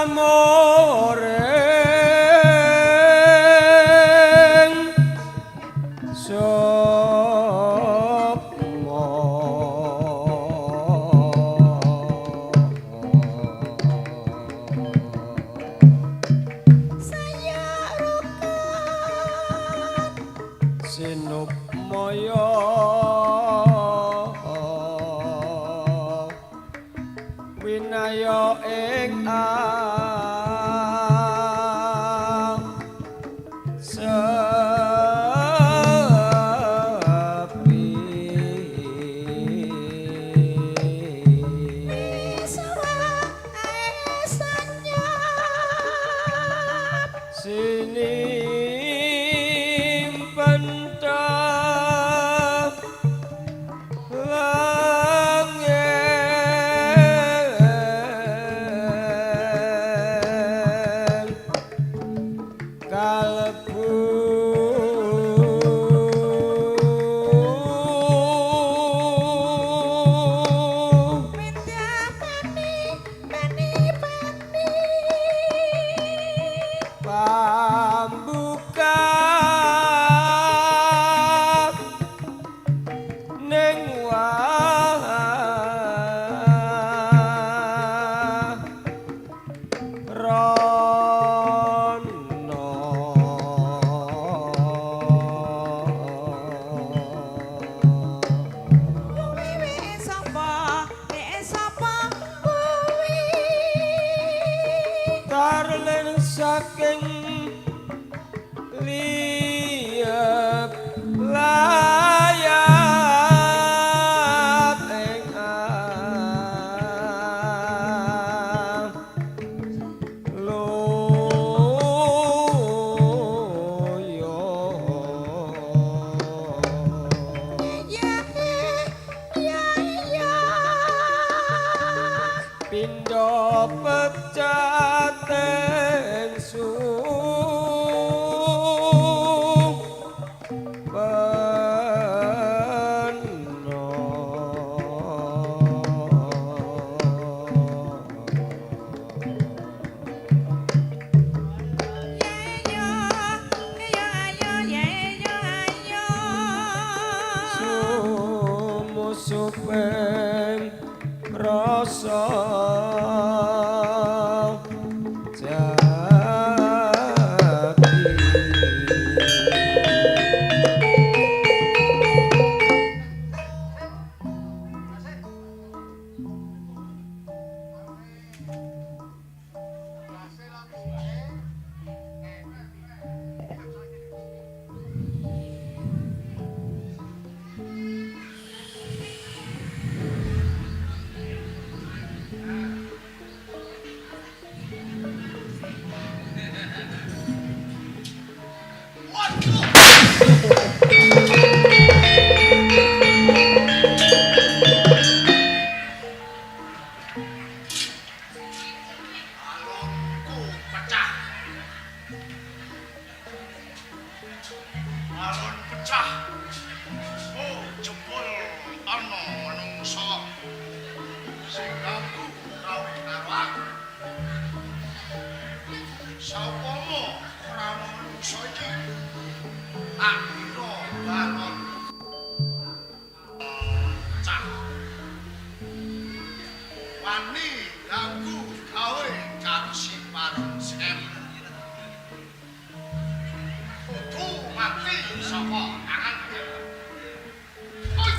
Pamoreng sukma. Saya rukat Sinukmaya winaya ing sepi. Misawa sanyap Sinimpen langit kalebu Mendapani bani bani pambuka ning wah rono. Kuwi wis sapa nek sapa kuwi? Tarlen saking liyep layat ing loyo. Ya ya ya. Pindha pecaten su peno. Ya ya ya ya ya ya. Sumusuping rasa jati. Balonku pecah. Balon pecah. Oh, jebul ana menungsa sing ganggu gawe karo aku. Saupama ora ana menungsa iki, tak kira balon pecah. Wani ganggu gawe karo si Paron Sem. Kudu mati saka tangan. Oi!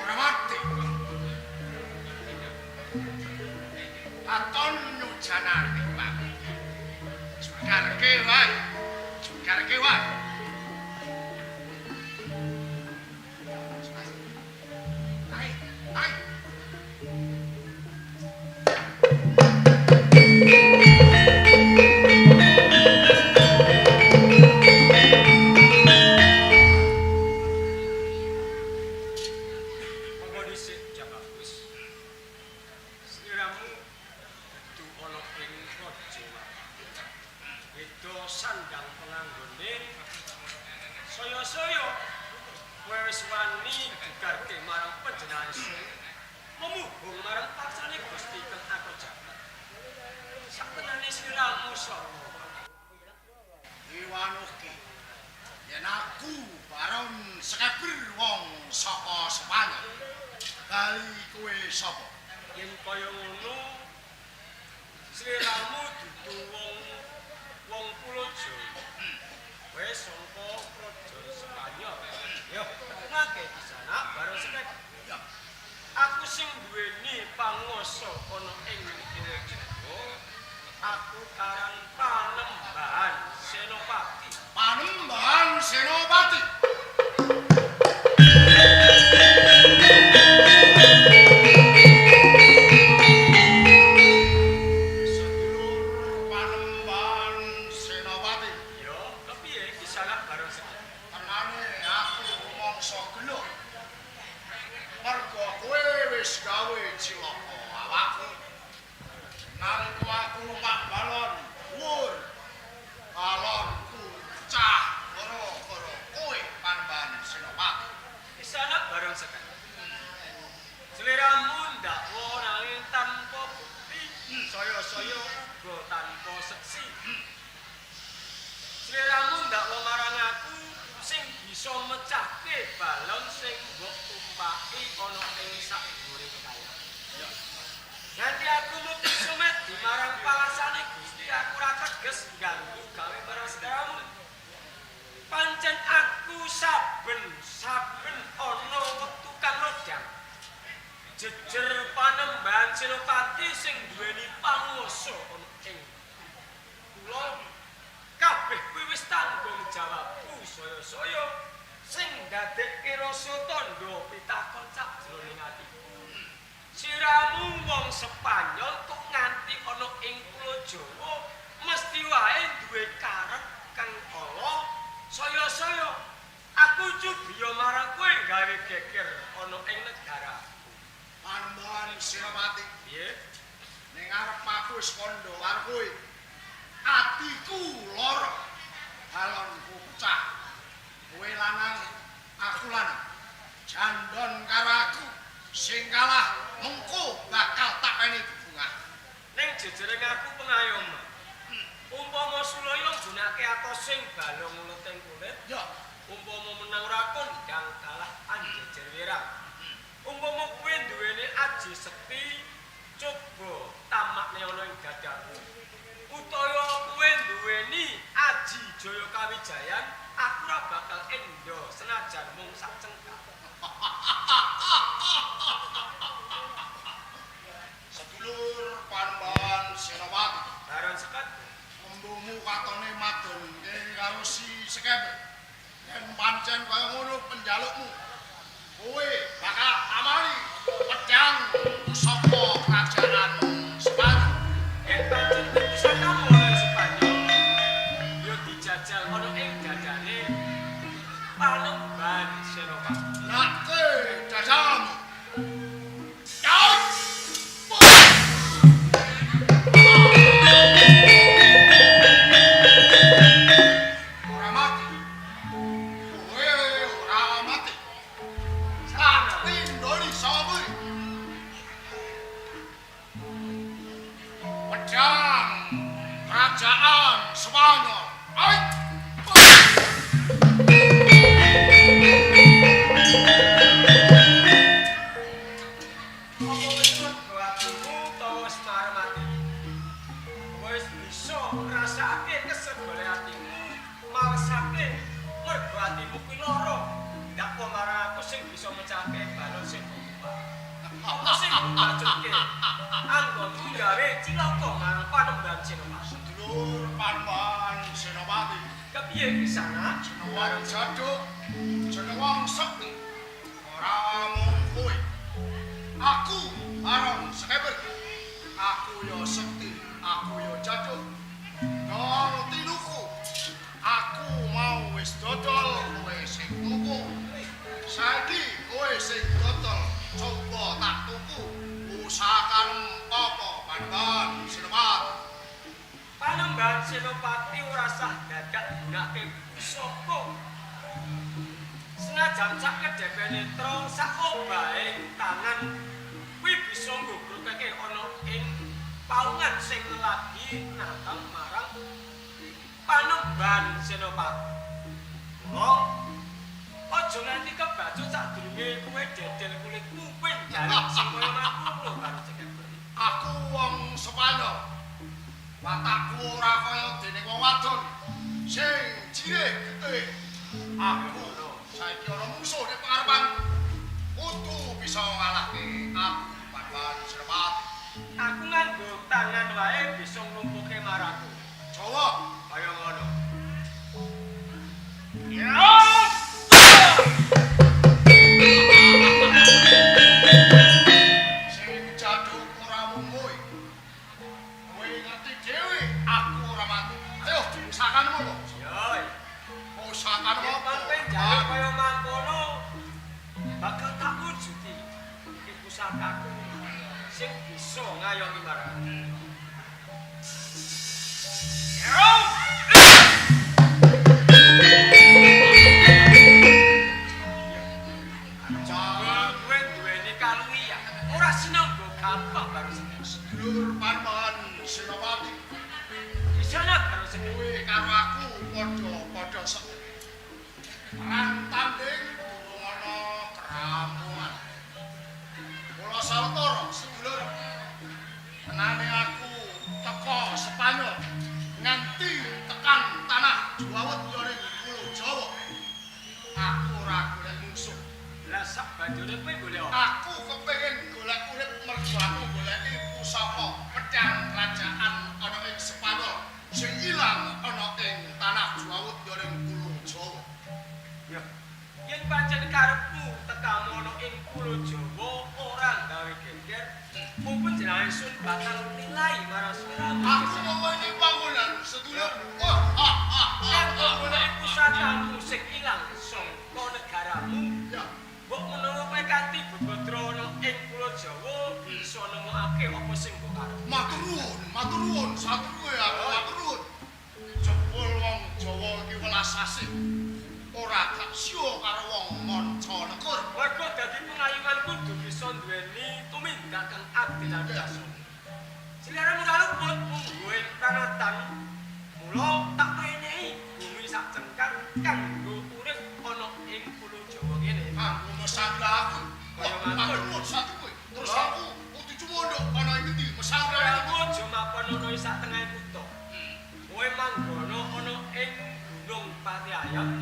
Ora mati. Aton nyujanane, Pak. Jegarke wae. Jegarke wae. Ayo, ayo. Monggo dhisik Jabagus. Sliramu dudu ana ing praja. Beda sandang penganggone saya-saya. Kowe wis wani gegarke marang panjenengan sun. Memuhung marang paksane Gusti kang aku jagat. Sakenane sliramu sapa? Iwanuhke. Yen aku Baron Sekeber wong saka Spanyol. Bali kowe sapa? Yen kaya ngono sliramu dudu wong wong Pulo Jawa. Kowe saka Praja Spanyol. Yo, tepungake disana Baron Sekeber. Ya. Aku sing duweni panguwasa ana ing Pulo Jawa. Aku aran Panembahan Senopati. Panembahan Senopati. Sedulur Panembahan Senopati. Yo, kepiye kisana Baron Sekeber? Tenane aku rumangsa gelo. Mergo kowe wis gawe cilaka awakku. Nalika aku numpak balon dhuwur, balonku pecah gara-gara kowe Panembahan Senopati. Kisana Baron Sekeber. Sliramu ndakwa nanging tanpa bukti, saya-saya uga tanpa seksi. Sliramu ndakwa marang aku sing bisa mecahke balon sing mbok tumpaki ana ing sakdhuwure kekayan. Nganti aku muti sumedi marang palasane Gusti, aku ora teges ganggu gawe marang sliramu. Pancen aku saben-saben ana wektu kang lodang. Jejer Panembahan Senopati sing duweni panguwasa ana ing kula kabeh kuwi wis tanggung jawabku saya-saya sing ndadekke rasa tandha pitakon sakjroning atiku. Siramu wong Spanyol kok nganti ana ing Pulo Jawa mesti wae duwe karep kang ala. Saya-saya aku cubiya marang kowe gawe geger ana ing negaraku. Panembahan Senopati, Piye? ning ngarep aku wis kandha karo kowe. Atiku lara, balonku pecah. Kowe lanang, aku lanang. Jandon karo aku sing kalah mengko bakal tak weni bebungah. Ning jejering aku pengayoman. Umpama Sulaya nggunakake atos sing balung uleting kulit, Ya, umpama menang ora kondang kalah anjejer wirang. Umpama kowe duweni aji sekti, coba tamakne ana ing dadaku. Utawa kowe duweni aji Jaya Kawijayan, aku ora bakal endo senajan mung sak cengkak. Sedulur Panembahan Senopati, Baron Sekat, embumu katone madonke karo si Sekeber. Yen pancen kaya ngono penjalukmu, kowe bakal amali pedang pusaka kerajaan Spanyol. Yen pancen kuwi pusakamu ana ing Spanyol, ya dijajal ana ing dadane Panembahan Senopati. Lake dadamu. Yaut! Ora mati. Kowe ora mati. Tak tindoli sapa kuwi? Pedang kerajaan Spanyol. Ait! Apa wis lega atimu utawa wis marem atimu? Apa wis bisa ngrasakake kesegole atimu, malesake mergo atimu kuwi lara. Ndakwa marang aku sing bisa mecahke balon sing mbok. Apa sing mbok bacutke? Anggonku gawe cilaka marang Panembahan Senopati. Sedulur Panembahan Senopati. Kepiye kisana? Jeneng wong jaduk, jeneng wong sekti. Ora mung kowe. Aku Baron Sekeber. Aku ya sekti, aku ya jaduk. Dol tinuku. Aku mau wis dodol, kowe sing tuku. Saiki kowe sing dodol, coba tak tuku. Usahakan apa Panembahan Senopati? Panembahan Senopati ora sah dadak gunake pusaka. Senajan sak kedhepe netra sak obahing tangan kuwi bisa nggugrukake ana ing paungan sing lagi natang marang Panembahan Senopati. Mula aja nganti kebacut sadurunge kowe dedel kulitmu kowe njaluk sing kaya mangkono karo Cekek. Aku wong Spanyol. Watakku ora kaya dene wong wadon sing jirih getih. Aku saiki ana mungsuh ning pangarepanku. Kudu bisa ngalahke aku Panembahan Senopati. Aku nganggo tangan wae bisa nglumpuke marangku. Jawa, Kaya ngono. Ya! Sing jaduk ora mung kowe. Kowe ngerti dhewe aku ora mati. Ayo pusakanmu apa? Yo. Pusakanmu Yen apa? kowe njaluk kaya mangkono bakal tak wujudi iki pusakaku sing bisa ngayomi marang. Jangan Kowe duweni kaluwihan, ora sinangga gampang karo sing. Sedulur Panembahan Senopati. Bisa nak karo sing. Kowe karo aku padha-padha sekti. Perang tanding durung ana kerampungan. Kula sawetara sedulur. Tenane aku teka Spanyol nganti tekan tanah Juwawet ya ning Pulo Jawa. Aku ora golek mungsuh. Lah sak banjure kowe golek apa? Aku kepengin golek urip mergo aku goleki pusaka pedang kerajaan ana ing Spanyol sing ilang ana ing tanah Juwawut ya ning Pulo Jawa. Ya. Yen pancen karepmu tekamu ana ing Pulo Jawa ora gawe geger, mumpun jenenge sun bakal nilai marang sliramu. Aku meweni panggonan sedulur. Wah, ah, ah, ah, Kanggo ah. goleki pusakamu sing ilang saka negaramu, Ya, mbok menawa kowe kanthi bebadra ana ing Pulo Jawa bisa nemokake apa sing mbok arep. Matur nuwun, matur nuwun, sadurunge aku matur nuwun. Jebul wong Jawa iki welas asih. Ora gak siya karo wong manca negara. Mergo dadi pengayuman kudu bisa duweni tumindak kang adil lan bijaksana. Sliramu ora luput mungguh ing pranatan. Mula tak menehi bumi sak cengkang kanggo urip ana ing Pulo Jawa kene. Kanggo mesanggra aku. Wah, matur nuwun sadurunge. Terus aku kudu cumondhok ana ing ngendi mesanggra iki. Aku aja mapan ana ing sak tengahing kutha. Kowe manggono ana ing Gunung Pati Ayam.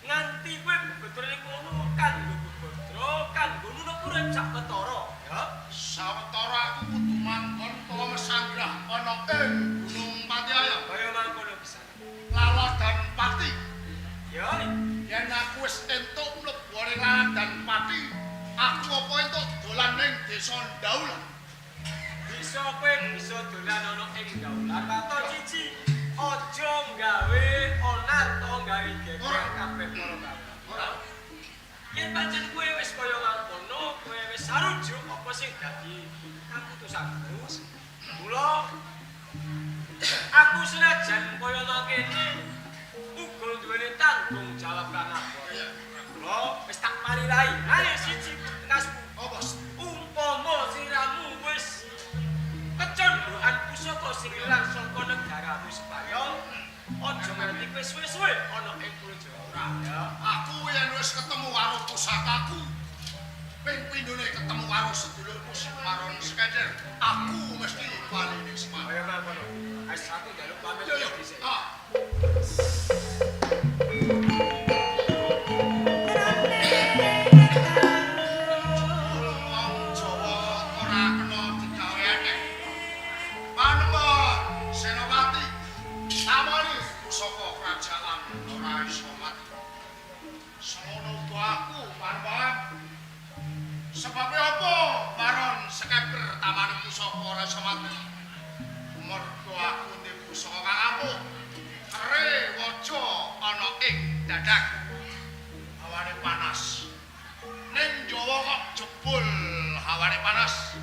Nganti kowe bebedra ning kono kanggo bebedra kanggo nunuk urip sak ketara, ya. Sawetara aku kudu manggon utawa mesanggrah ana ing Gunung Pati Ayam. Kaya mangkono pisan. Laladan Pati. Ya, Yen aku wis entuk mlebu ning Laladan Pati, aku apa entuk dolan ning desa Ndaulan. Bisa kowe bisa dolan ana ing Daulan waton siji. Aja gawe onar to gawe geger kabeh para kawula. Ora. Yen pancen kowe wis kaya mangkono, kowe wis sarujuk apa sing dadi kaputusanmu. Mula aku senajan kaya mangkene uga duweni tanggung jawab kang abot. Mula wis tak parilahi. Nanging siji tekasku, Apa? Umpama siramu wis kecondoan pusaka sing ilang saka negaramu Spanyol, aja nganti kowe suwe-suwe ana ing Pulo Jawa. Ya. Aku yen wis ketemu karo pusakaku, ping pindhone ketemu karo sedulurku Maron Skender, aku mesti bali ning Semarang. Kaya mangkono. Wis aku njaluk pamit Yo yo. dhisik. Ah. Wong Jawa ora kena digawe akeh. Panemon Senopati tamoni pusaka kerajaan ora iso mati. Semono uga aku Panemon. Sebabe apa Baron Sekeber tamani pusaka ora iso mati? Mergo aku ndek pusaka kang ampuh. Kere waja ana ing dadaku. Hawane panas. Ning Jawa kok jebul hawane panas.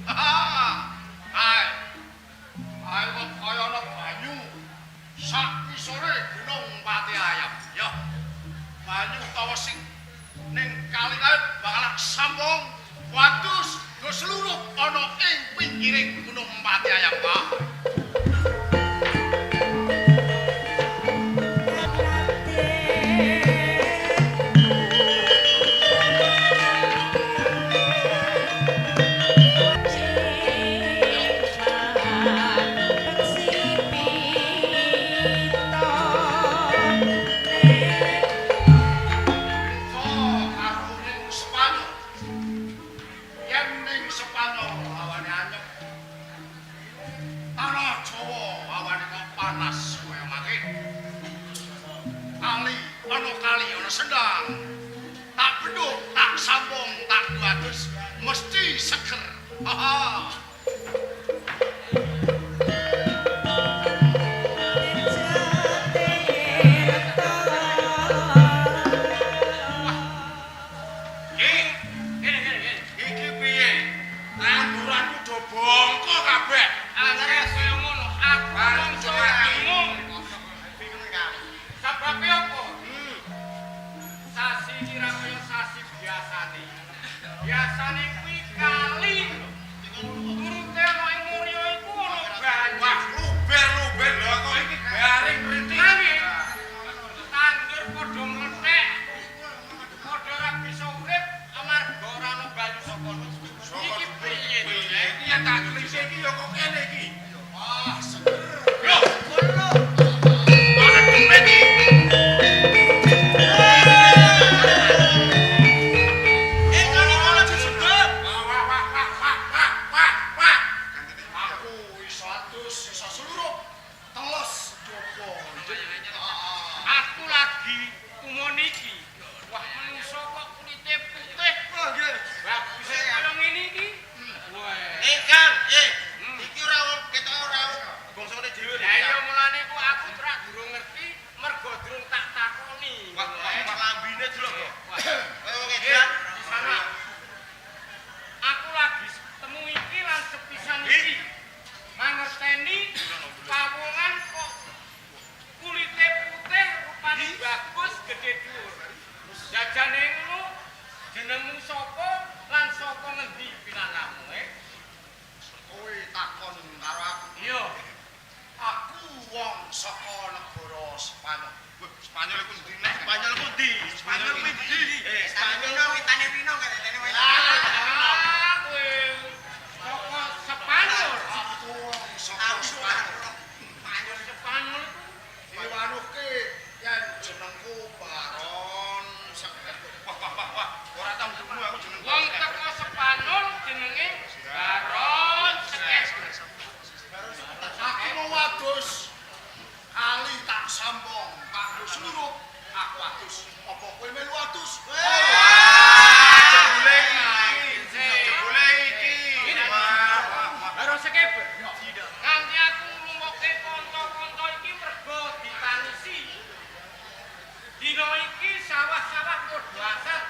Hai. Ae kok kaya ana banyu sak ngisore Gunung Pati Ayam. Ya. Banyu utawa sing ning kali kae bakal sambung wadus go seluruh ana ing pinggiring Gunung Pati Ayam. Pak. So, aku ning Spanyol. Yen ning Spanyol awane anyep. Tanah Jawa awane kok panas kaya mangke. Kali, ana kali ana sendang. Tak benduk, tak sambung, tak duadus, mesti seger. Haha. Iki, Ngene ngene ngene. iki piye? Tanduranku do bongko kabeh. Alasannya kaya ngono, aku Bareng mung mati. bingung. Sebabe apa? Sasi iki ra kaya sasi biasane. Biasane kuwi kali. Turute ana ing Mulya iku ana banyu. Wah, luber-luber lho kok iki garing kritik. Nanging tandur padha mlethek. Padha ora bisa urip amarga ora ana banyu saka kono. Iki piye to? Iki yang tak klise iki ya kok kene iki. Wah, seger. Yo, ana demen iki. Eh, ngono ngono disedot. Wah, wah, wah, wah, wah, wah, wah, wah. Aku iso adus, iso seluruh. Teles coba. Aku lagi umon iki. Wah, menungso kok kulite putih. Bagus kaya ngene iki. Wah. Eh Kang, iki ora wong ketok ora bangsane dhewe lho. Lah iya mulane ku aku ora durung ngerti mergo durung tak takoni. Wah, wah, wah, lambine delok kok. Wah. Kaya wong Eh, edan. di sana. Aku lagi temu iki lan sepisan iki. Mangerteni pawongan kok kulite putih, rupane bagus, gedhe dhuwur. Jajane ngono, jenengmu sapa lan saka ngendi pinangamu, eh? Kowe takon karo aku. Iya. Aku wong saka negara Spanyol. Wah, Spanyol iku ndi nek? Spanyol ku ndi? Spanyol ku ndi? Eh, Spanyol ku witane wino kan witane wino. Ah, kowe saka Spanyol. Aku wong saka Aku Spanyol. Spanyol Spanyol iku Diwanuhke yen jenengku Baron Seger. Wah, wah, wah, wah. Ora tau krungu aku jeneng. wong teko Spanyol jenenge Baron Sekeber. Aku mau adus. Kali tak sambung, tak seluruh. Aku adus. Apa kowe melu adus? Wah, jebule iki. Jebule iki. Wah, wah, wah. Baron Sekeber. Nganti aku ngrungokke kanca-kanca iki mergo ditangisi. Dina iki sawah-sawah padha asat.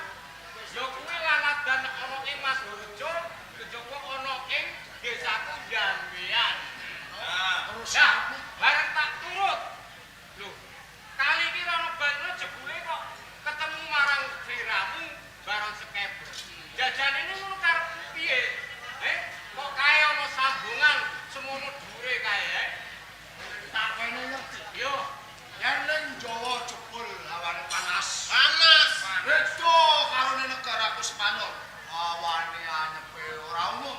Ya kuwi laladan ana ing Madurejo, kejaba ana ing desaku Jambean. Terus Lah, bareng tak turut. Lho, kali iki ana banyune jebule kok ketemu marang sliramu Baron Sekeber. Jajane ngono karepmu piye? Eh, kok kae ana sambungan semono dhuwure kae, eh? tak kene ngerti. Yo, Yen ning Jawa jebul awane panas. Panas. Beda karo ning negaraku Spanyol. Awane anyepe ora umum.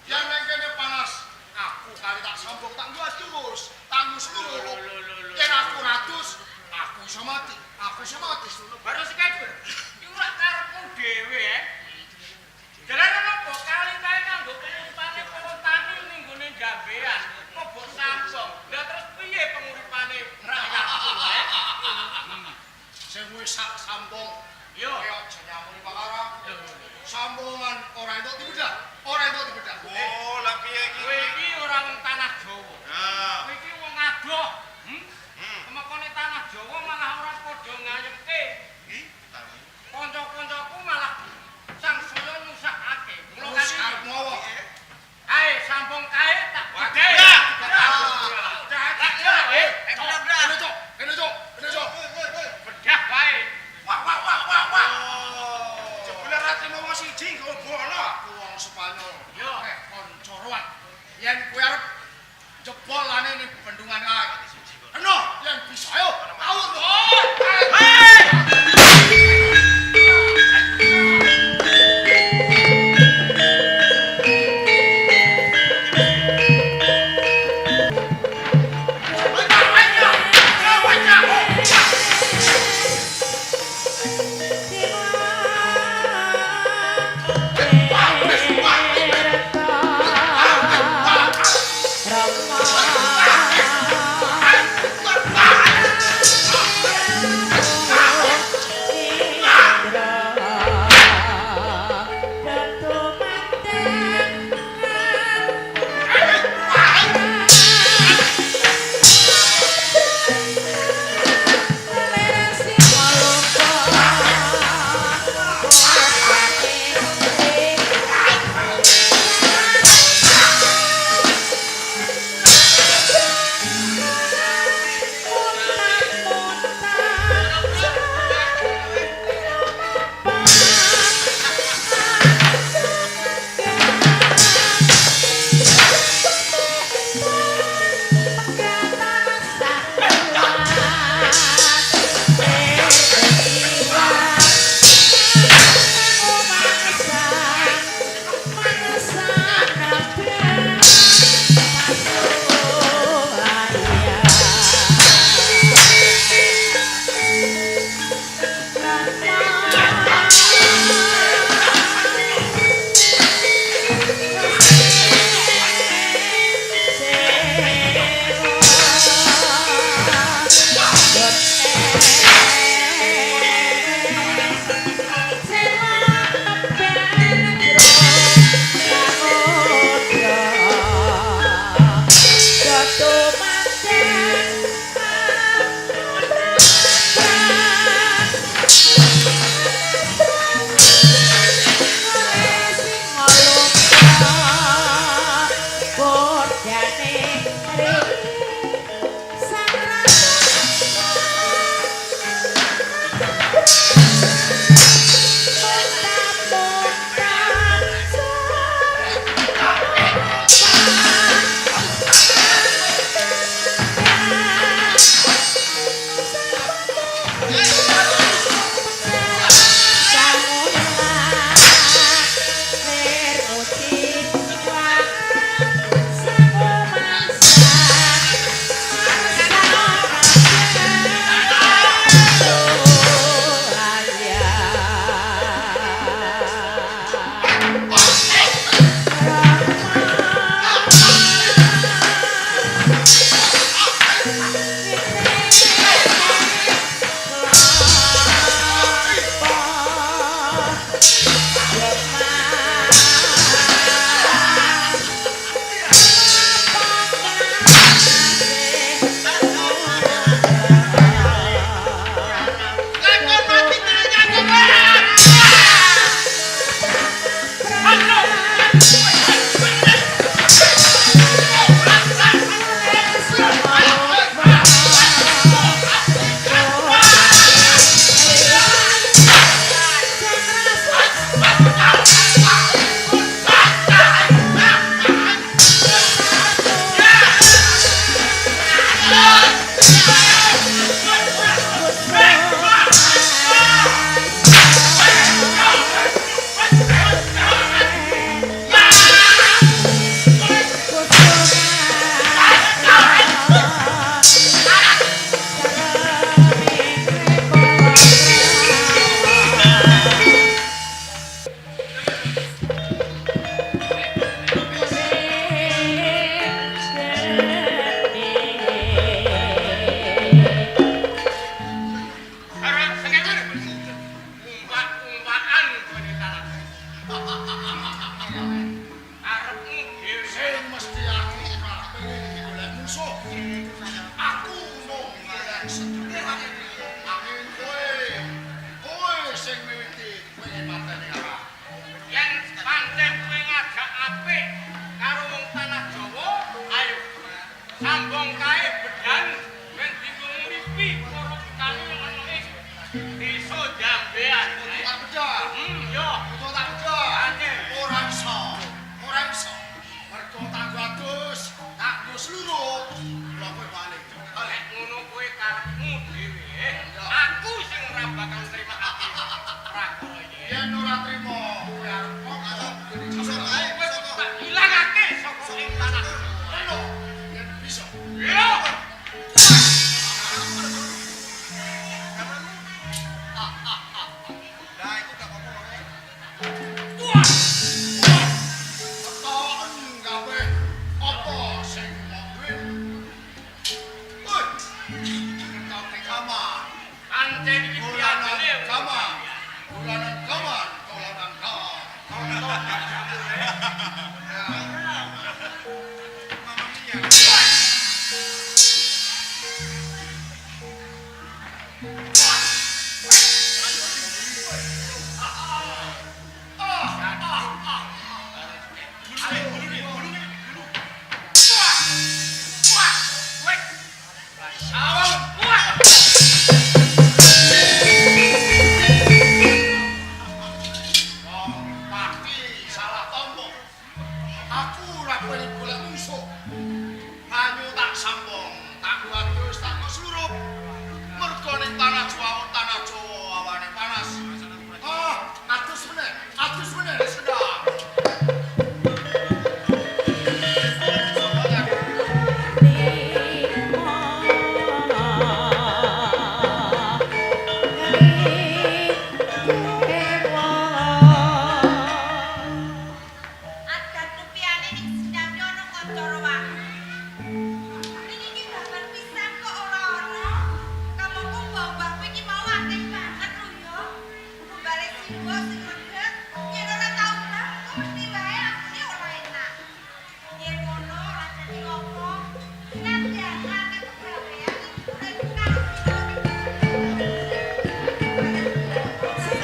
Yen ning kene panas, aku kali tak sambung tak nggo adus, tak nggo seluruh. Yen aku ora adus, aku iso mati. Aku iso mati. Baron Sekeber. Iku ora karepmu dhewe, eh? Jalan apa kali kae kanggo penguripane para tani ning gone Jambean. Kok mbok sambung. Lah terus piye penguripane rakyatku, eh? Sing wis sak sambung Yo. kaya aja nyamuri perkara. Sambungan ora entuk dibedah, ora entuk dibedah. Oh, lah piye iki? Kowe iki ora wong tanah Jawa. Nah. Kowe iki wong adoh. Kemekone tanah Jawa malah ora padha ngayemke. Iki tani. Kanca-kancaku malah sangsaya nyusahake. Mula Terus kali karepmu apa? kae sambung kae tak Wah, bedhek. dah. Dah, eh. Kene, Cok. Kene, Cok. Kene, Cok. Bedah wae. Tibane ning bendungan kae. Eno, yen bisa ayo awur. Ora iso. Ora iso. Mergo tak adus, tak nggo sluruk. Ngetoke gaman. Pancen iki Dolanan piyantune. gaman. Dolanan gaman, dolanan gaman. Mamma mia. Wong pati salah tombo. Aku ora pengen golek mungsuh. Banyu tak sambung, tak wadus, tak kesurup. Mergo ning tanah Jawa, tanah Jawa awane panas. Ah, adus meneh, adus meneh sedang. Adat rupiane ning sendang ana kanca wae. Ning iki babar pisan kok ora ana. Kamangka mbah-mbahku iki mau akeh banget lho ya. Gombale simbok sing reget, yen ora tau mbah, kok mesti wae asine ora enak. Yen ngono ora dadi apa. Nadyan akeh pegawean ing urip karo Sing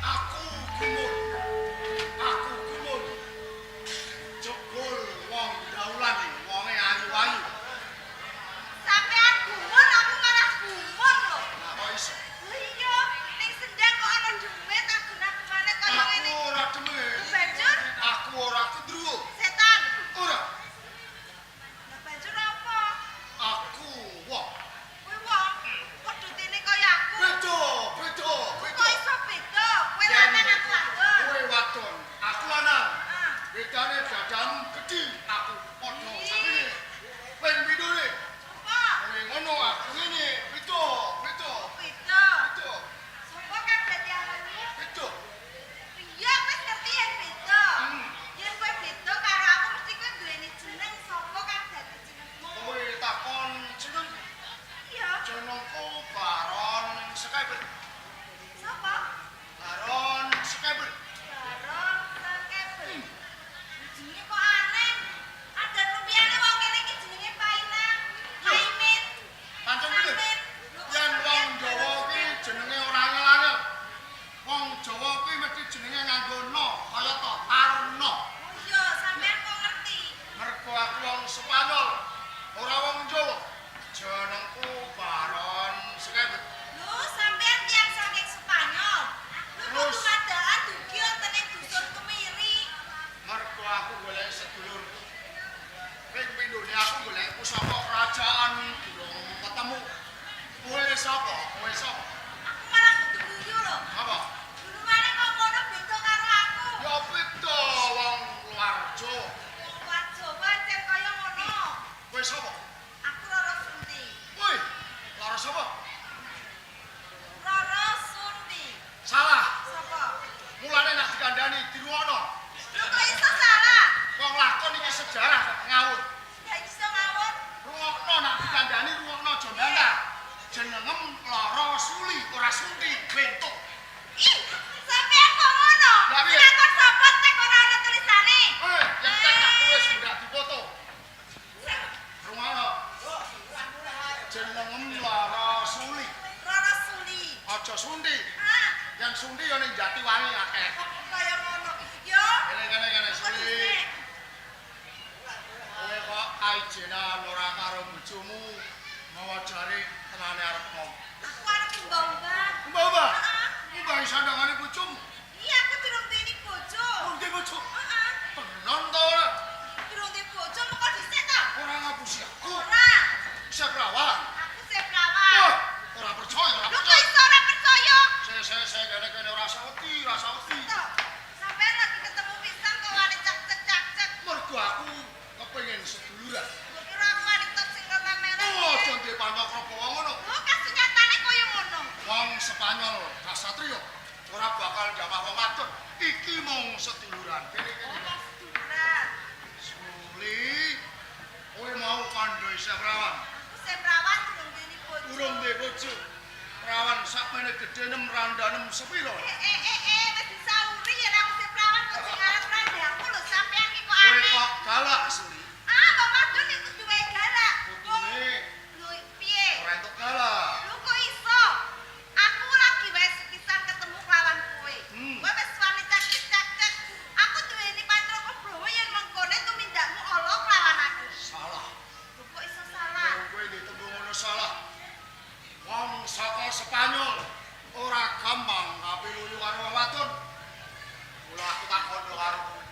Aku gumun. Aku gumun. Jebul wong daulan wonge ayu-ayu. Sampean gumun aku malah gumun lho. Lah kok iso? Lha iya, ning sendang kok ana demit agen-agenane kaya ngene. Aku ora demit. Banjur Aku ora gendruwo. setan. Ora. Lah banjur apa? Aku wong. Kowe wong pedhotene kaya aku. Beda, beda, Kok beda. iso beda? Kowe lanang aku wadon. Kowe wadon, aku lanang. Ah, Bedane dadamu gedhi, aku padha sakmene. Ping pindhone. Sopo? Kowe ngono, aku ngene. Beda, beda, Beda. beda, Sopo kang dadi arane? beda. Iya, wis ngerti yen beda. Hmm. Yen kowe beda karo aku mesti kowe duweni jeneng sapa kang dadi jenengmu? Kowe takon jeneng, Iya, jenengku Baron Skeber. sapa? Baron Skeber. Baron Sekebel. Jenenge kok aneh. Adat rupiahne wong kene iki jenenge Painang, Paimin. Pancen bener. Samin. Lho, kok Yen wong sampeyan Jawa Baron ki jenenge ora angel-angel. Wong Jawa ki mesti jenenge nganggo no, kaya to Tarno. Oh iya, sampean kok ngerti? Mergo aku wong Spanyol, ora wong Jawa. Jenengku Baron Skeber. Lho, sampean tiyang saking Spanyol. Lho, kok Terus? dumadakan dugi wonten ing dusun Kemiri. Mergo aku golek sedulur. Ping pindhone aku golek pusaka kerajaan durung ketemu. Kowe sapa? Kowe sapa? Aku malah kudu guyu lho. Apa? Gulungane kok ngono beda karo aku. Ya beda wong luar Jawa. Wong luar Jawa cek kaya ngono. Kowe sapa? Aku Roro Sunti. Woi, lara sapa? Roro Sunti. Salah. Sapa? Mulane nek dikandani dirungokno. Lho kok iso salah? Wong lakon iki sejarah kok ngawur. Gak iso ngawur. Rungokno nek dikandani rungokno aja bantah. Jenengem Lara Suli, ora Sunti, bentuk. Ih, sampean kok ngono? Lah, piye? Lakon sapa tek ora ana tulisane? Eh, yen tek tak tulis ndak dipoto. Rungokno. Jenengem Lara Suli, Roro Suli. aja Sunti. Ah, Yen Sunti ya ning Jatiwangi akeh. kaya ngono. Yo. Kene kene kene Kok Suli. dhisik? Kowe kok kaijenan ora karo bojomu mawa jari tenane arep ngomong. Aku arep mbah-mbah. Mbah-mbah. Heeh. Mbah sandangane bojomu. Iya, aku durung duweni bojo. Urung duwe bojo. Heeh. Tenan ta ora? Durung duwe bojo moko dhisik ta? Ora ngapusi aku. Ora. Isih perawan. Aku sih perawan. Wah, ora percaya, ora Lho kok percaya. iso ora percaya? Se se se kene kene ora saweti, ora saweti. Toh, sampean lagi ketemu pisang kok wani cak-cek cak-cek. Mergo aku kepengin seduluran. Mbok kira aku Iki mung seduluran. Kene kene. Oh, mung seduluran. Suli, kowe mau kandha isih prawan. Aku sing prawan durung duweni bojo. Urung duwe bojo. Prawan sakmene gedene mrandanem sepiro? Eh, wis disauri yen aku sing prawan kok sing arep randhaku lho sampean ki kok Kowe aneh. kok galak, Suli? Ah, wong wadon iku duwe galak. Wong Kudune lho piye? ora entuk galak. Lho kok iso? Aku lagi wis pisan ketemu kelawan kowe. Kowe wis wani cek-cek. Aku duweni patroko browo yen mengkone tumindakmu ala kelawan aku. Salah. Lho kok iso salah? Kowe ditembung ngono salah. Wong saka Spanyol ora gampang kapiluyu karo wong wadon. Mula aku tak kandha karo kowe.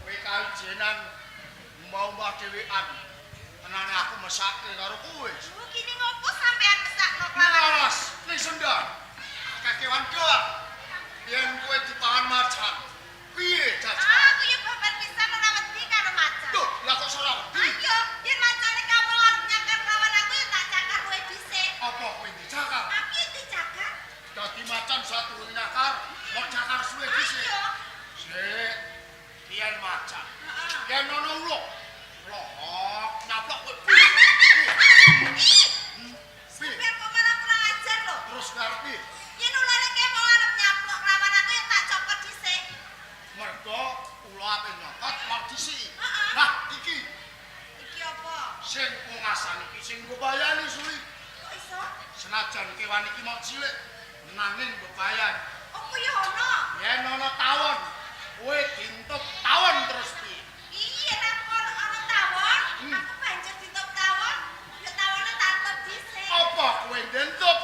Kowe kaijenan mbah-mbah dhewean. Tenane aku mesake karo kowe. Lho kini ngopo sampean mesakno kelawan? Laras ning sendang. Akeh kewan galak. Yen kowe dipangan macan, piye jajal? Ah, aku ya babar pisan ora wedi karo macan. Loh, lah kok ora wedi? Ayo, yen macane kamu arep nyakar lawan aku ya tak cakar kowe dhisik. Apa kowe dicakar? Aku ya dicakar. Dadi macan sadurunge nyakar, mok cakar suwe dhisik. Ayo. Sik, yen macan. Heeh. Yen ana uluk, lohok nyaplok kowe. Ih, Piye? sampean kok malah kurang ajar lho. Terus karep piye? Yen ulane kemong arep nyaplok lawan aku ya tak copot dhisik. Mergo ula ape nyokot mau dhisiki. Heeh. Nah, iki Iki apa? sing pungasan iki sing mbebayani Suli. Kok iso? Senajan kewan iki mau cilik, nanging mbebayani. Apa ya ono? Yen ana tawon, kowe dintup tawon terus piye? Iya, yen aku ono tawon, aku banjur ditup tawon, ya tawone tak tup dhisik. Apa kowe ndentup?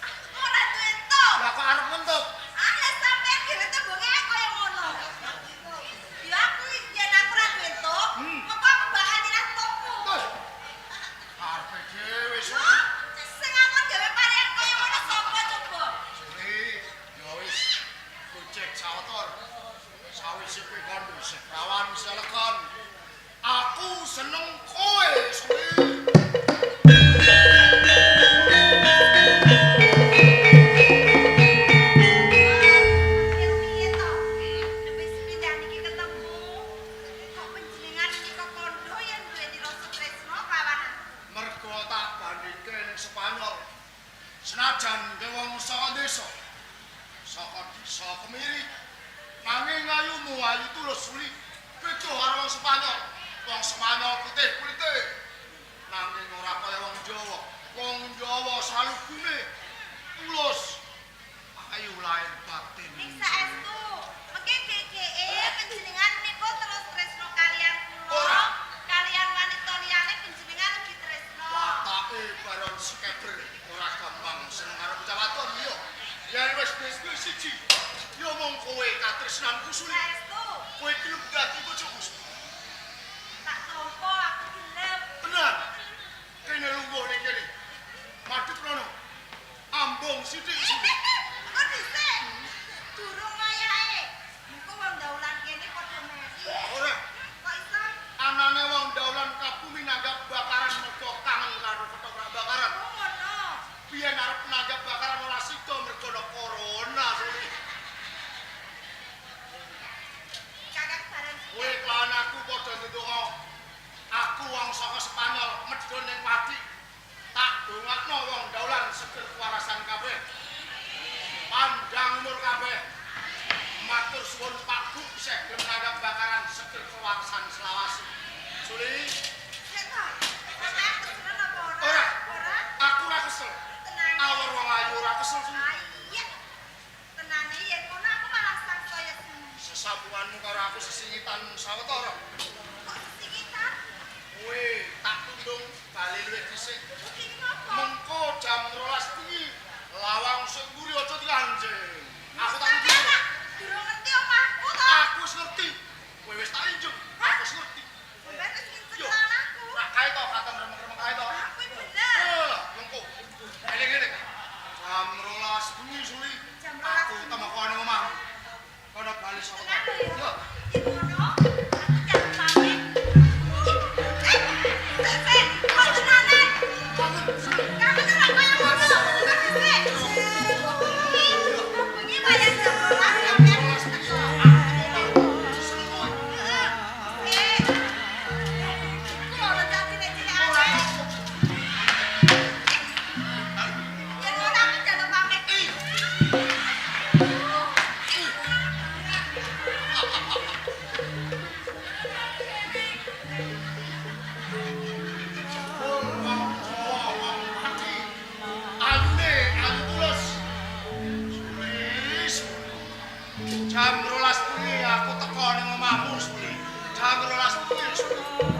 Aku ora duwe entup. Lah kok arep ngentup? Ah, lah sampean dhewe tembunge kaya ngono. Ya aku yen aku ora duwe entup, mengko aku bakal nyirah tupku. Terus karepe dhewe Lho, Suli. sing aku gawe parean kaya ngono sapa coba? Suli, ya wis gojek sawator. Sawise kowe kandha isih prawan isih elegan. Aku seneng kowe, Suli. Akhir piye to? Wis pindah niki ketemu. Kok panjenengan iki kok kandha yen duweni rasa tresna kelawan aku? Mergo tak bandingke ning Spanyol. Senajan ke wong saka desa, saka desa Kemiri, nanging ayumu ayu tulus Suli. Beda karo wong Spanyol. Wong Spanyol putih kulite. Nanging ora kaya wong Jawa. Wong Jawa salugune tulus. Ayu lahir batin. Ning saestu, mengke gegeke panjenengan menika terus tresna kalian kula. Ora. Kalian wanita liyane panjenengan ugi tresna. Watake Baron Skeber ora gampang seneng karo bocah wadon yo. Yen wis wis siji, yo mung kowe katresnanku Suli. Saestu, Kowe gelem dadi bojoku. tak tampa aku gelem. Tenan. Kene lungguh ning kene. Madhep rono. Ambung sithik sithik. Kok dhisik? Durung wayahe. Muga wong daulan kene padha meri. Ora. Kok iso? Anane wong daulan kabumi nanggap bakaran mergo kangen karo ketoprak bakaran. Oh ngono. Biyen arep nanggap bakaran ora sida mergo ana corona Suli. Kakak bareng Kowe kelawan aku padha ndedonga. Aku wong saka Spanyol medhun ning Pati. Tak dongakno wong daulan seger kewarasan kabeh. Panjang umur kabeh. Matur suwun Pak Bu isih gelem nanggap bakaran seger kewarasan selawase. Suli, Sik to. Sampeyan keselen apa ora? Ora. Ora. Aku ora kesel. Tenang. Awor wong ayu ora kesel Suli. Ah iya. Tenane yen ngono aku malah sangsaya seneng. Sesambunganmu karo aku sesingitan sawetara. Kok sesingitan? Kowe tak tundung bali luwih dhisik. Iki ngopo? Mengko jam 12 bengi lawang sing mburi aja dilanjing. Aku tak Sampeyan injung. tak durung ngerti omahku to. Aku wis ngerti. Kowe wis tak injung. Aku wis ngerti. Sampeyan wis ngincer Yo. lawan Jam 12 bengi aku teko ning omahmu, Suli. Jam 12 bengi, Suli.